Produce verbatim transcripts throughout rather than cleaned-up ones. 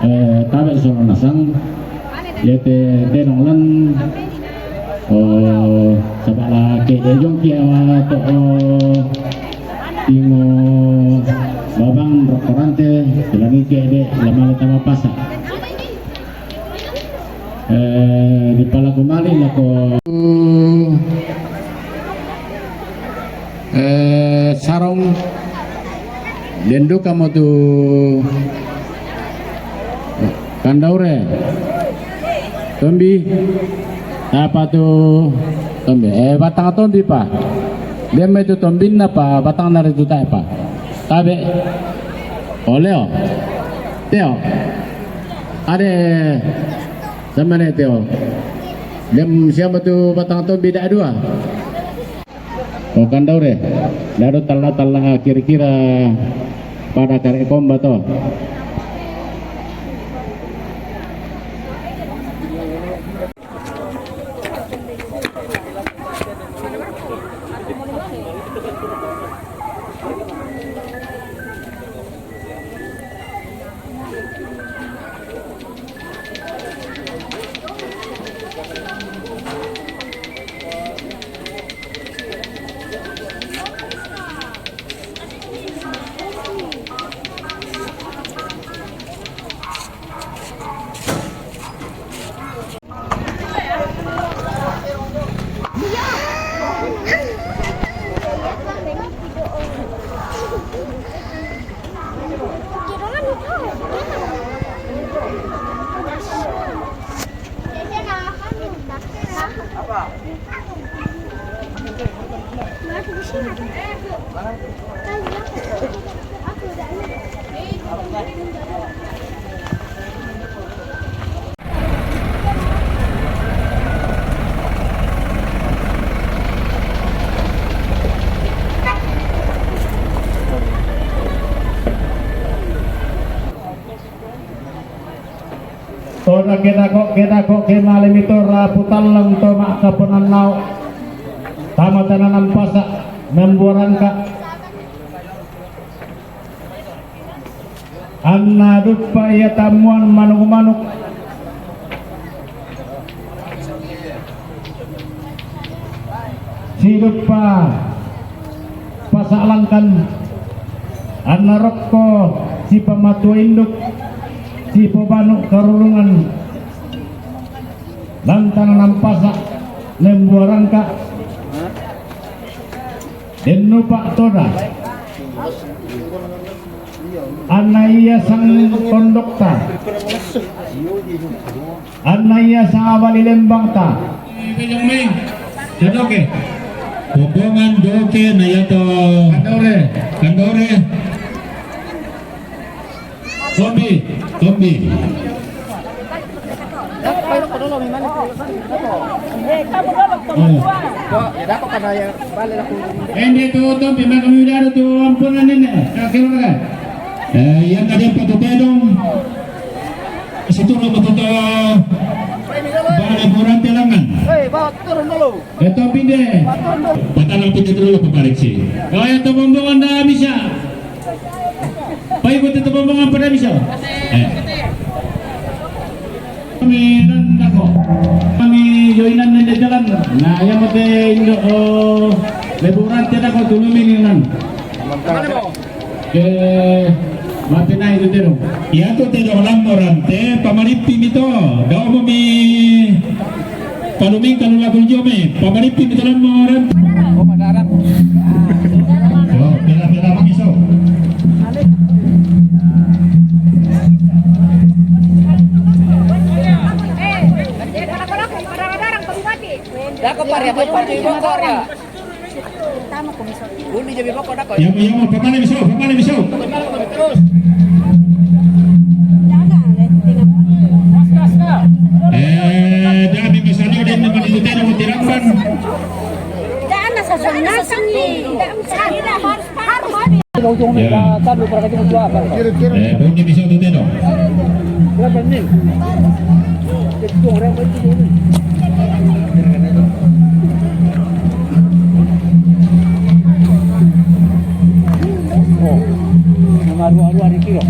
Eh, tabe' sono nasang, yate denong lan, oh, sabala ke de jongki ama to, oh, tingo babang rokorante, telangi ke de lamale tama pasa. Eh, di palaku mali lako, eh, sarong denduka mo tu kandaure. Tombi. Apa tu tombi? Eh, batang tombi pa. Dia mai tu tombinna pa, batang nare tu tae pa. Tabe. Oleo. Teo. Ade. Sama ne teo. Dem siapa tu batang tombi da dua? O kandaure, dado talla-talla kira-kira pada kare komba to. Tona kedako, kedako ke male mitora putalleng to ma'kaponannao tama tana nampasa membuarangka. Anna duppa ia tammuan manuk-manuk. Siduppa pasa'langkan, anna rokko sipamatua induk, sipobanu karurungan lantang nampasa membuarangka. Dennupa toda. Anna ia sang tondokta. Anna ia sang abali lembangta. Pejong mai. Jadoke. Pombongan doke na yato. Kandore. Kandore. Tombi, tombi. Oh. Ende tu tombi, maka mi udaru tu ampunan nene. Kakira ka. Eh, yang ada empat tu bedong. Situ lo betul. Bale buran telangan. Hei, bawa turun dulu. Beto pinde. Patala pinde dulu papareksi. Kaya to bombongan da bisa. Pai ko to bombongan pada bisa. Eh. Kami nan dako. Kami joinan nende jalan. Nah, yang mate indo, oh, leburan te dako tulumi ni nan. Ke, mate nai tu tero. Iya tu tero lamborante, pamarippi mi to. Dao mo mi. Palumingka lu lako jome, pamarippi mi to lamborante. Oh, madaran. Yo, pela-pela maki so. Dako pare, apa pare, ibu korea. Tama ko miso. Uni jabi boko dako. Yamo, yamo, papale miso, papale miso. Eh, dami misalnya udah ini mati tena mau tiramban. Dana sa sonna sangi. Harus, harus. Ya. Eh, bunyi miso tu tena. Oh, nama ruah-ruah di kilo.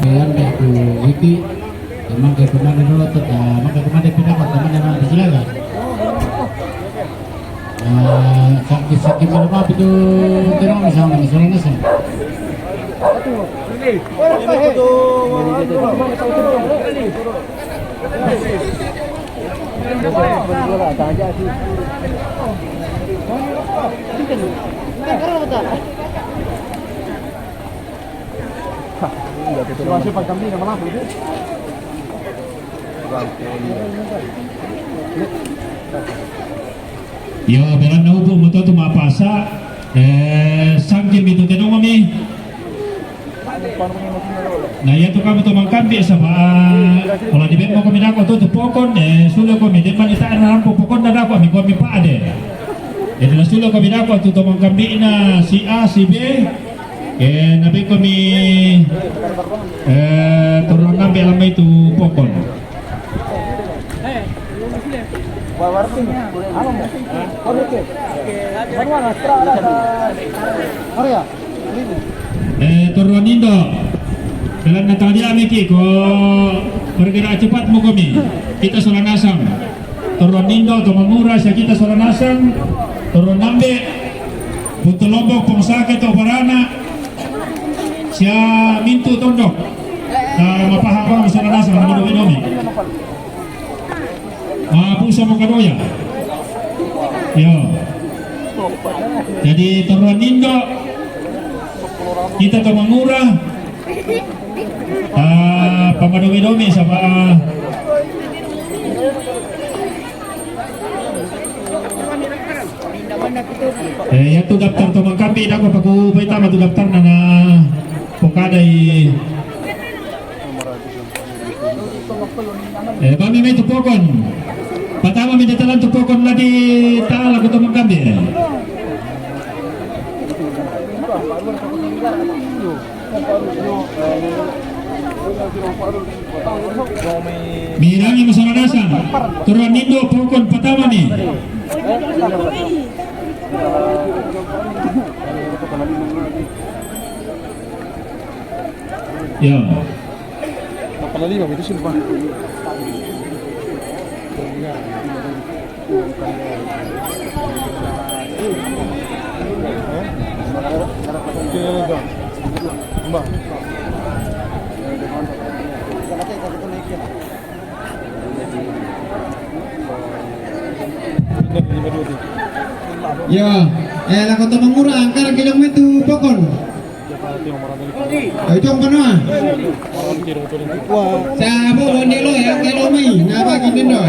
Ayan, baik, Bu Wiki. Emang kayak kemana dulu tuh? Emang kayak kemana pindah kok? Teman yang mana? Silakan. Nah, sakit-sakit malam apa itu? Terang sama nih, soalnya sih. Yo, belan na upu mo to tu mapasa. Eh, sangkil mi tu tenong mi. Na iya tu kami tu mangkambi saba. Kalau di bemo kami dako tu tu pokon, eh, sulo kami di mani ta rampo pokon na dako mi kami pa ade. Jadi na sulo kami dako tu tu mangkambi na si A, si B. Eh, na beko mi, eh, turun ngambil lama itu pokon. Eh, turun indo. Dalam Natalia miki ko bergerak cepat mo kami. Kita sola nasang. Torro Nindo, Tomamura, sia kita sola nasang, Torro Nambe, Putu Lombok, Pongsake, to Barana, sia Mintu Tondok. Na mapaha ko sola nasang, na madomi-domi. Mapusa mo kadoya. Yo. Jadi Torro Nindo, kita Tomamura, Ah, pamadomi-domi saba. Eh, iya tu daftar to mangkambi dako paku paitama tu daftar na, na pokadai. Eh, bami mi tu pokon. Patama mi datalan tu pokon lagi tala ko to mangkambi. Mirangi mo sola nasang. Torro Nindo pokon patama mi. Ya. Kepala lima itu sumpah. Ya, eh, lako Tomamura, angkara kilong mi tu pokon. Ay, itong kanoa. Sa abo, wani lo, ya, kalo mi, naba kinin do.